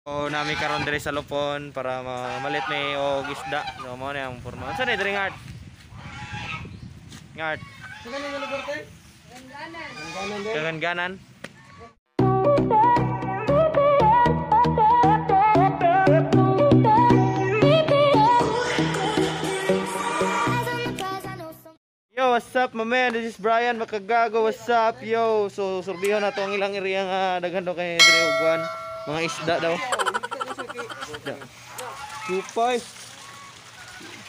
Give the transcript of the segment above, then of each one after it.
So nami karon diri sa Lupon para mamalit ni og isda. So mao na ang porma. Unsa ni diri ngart? Ngart. Sa kaning lugar te? Ganganan. Kaganganan. Yo, what's up my man? This is Brian Makagago. What's up? Yo, so surbihon na to ang ilang area nga daghan daw kay diri og kuan, mga isda daw. Isda. Supay.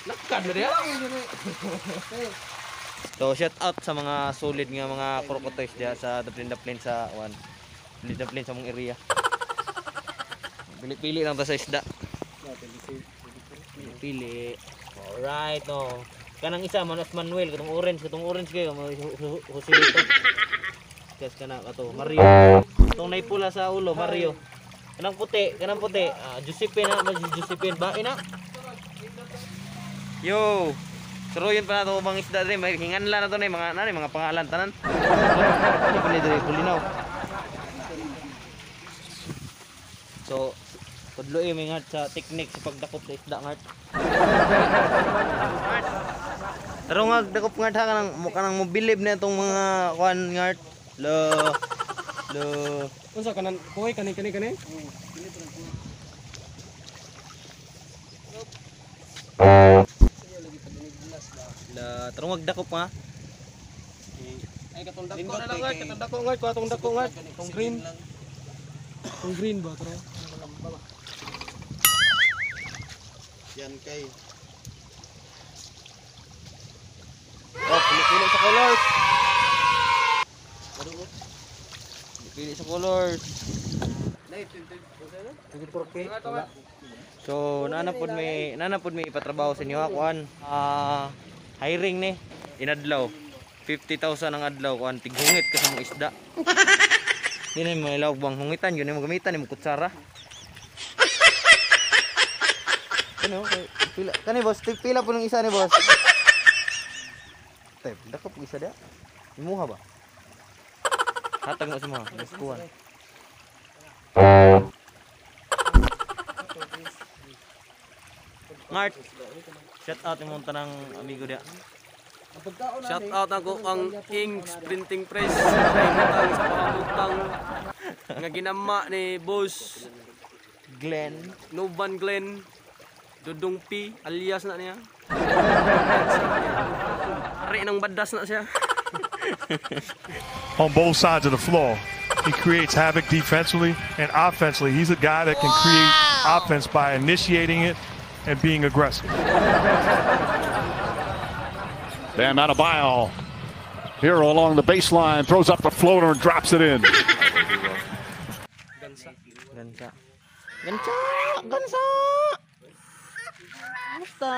Lakad na diha. So shout out sa mga solid nga mga krokotoys diha sa Daplin-Daplin sa kuan. Daplin-Daplin sa mong area. Pili-pili lang ta sa isda. Pili. Alright, no. Kanang isa Manos Manuel katong orange kayo Joselito. Kas kana kato Mario. Tong naipula sa ulo Mario. Kanang puti, Josephine na, mas Josephine ba ina? Yo. Suruyon pa na to mga isda diri, may hinganla na to na mga nani mga pangalan tanan. Ano pa ni diri kulinaw. So tudloy mi nga sa technique sa pagdakop sa isda ngart. Taro nga dakop ngart ha kanang kanang mobilib na itong mga kuan ngart. Lo lo Unsa kanan kuhay kani kani kani? La taro nga dakop nga. Ay katong dako na lang ngart, katong dako ngart, katong dako ngart, tong green. Tong green ba tro? Yan kay. Oh, pili-pili sa colors. Pili sa colors. So, nana pod may ipatrabaho sa inyo ha, kuan. Hiring ni inadlaw. 50,000 ang adlaw kuan, tighungit ka sa mga isda. Di na mo ilawag bang hungitan, yun mo gamitan ni mo kutsara. Ano, pila kani boss, pila po ng isa ni boss. Tep, dako po isa dia. Imuha ba? Hatag mo sa mga, boss kuan. Ngart. Shout out imong tanang amigo dia. Shout out ako ang King's Printing Press sa pangutang nga ginama ni Boss Glenn. Novan Glenn Dudong P alias na niya. Ari ng badas na siya. On both sides of the floor. He creates havoc defensively and offensively. He's a guy that can create offense by initiating it and being aggressive. Bam Adebayo. Hero along the baseline, throws up the floater and drops it in. Gansa. Gansa. Gansa! Gansa! Kumusta?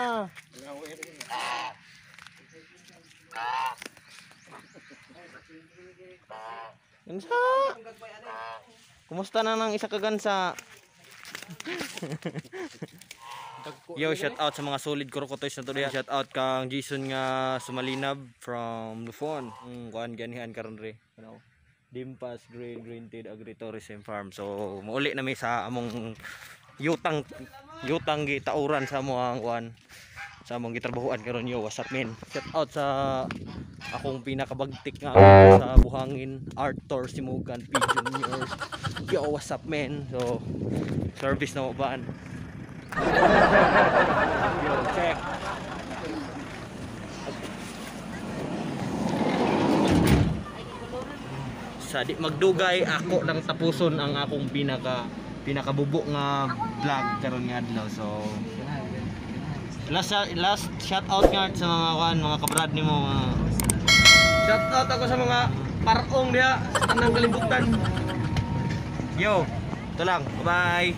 Gansa! Kumusta na nang isa ka gansa? Yo, shout out sa mga solid krokotoys na to diha. Shout out kang Jason nga Sumalinab from Lufon. Kuan ganihan karon re. Ano? Dimpas Green Green Tea Agritourism Farm. So mauli na mi sa among yutang gitauran sa among kuan sa among gitrabahuan karon. Yo, what's up men? Shout out sa akong pinakabagtik nga amigo sa buhangin, Arthur Simugan P Junior. Yo, what's up men? So service na mo baan. Yo, check. Sa di magdugay ako lang tapuson ang akong pinakabubo nga vlog karon nga adlaw. So last shout out nga sa mga kuan, mga kabrad nimo mga. Shout out ako sa mga parong diha sa tanang kalibutan. Yo, ito lang. Bye.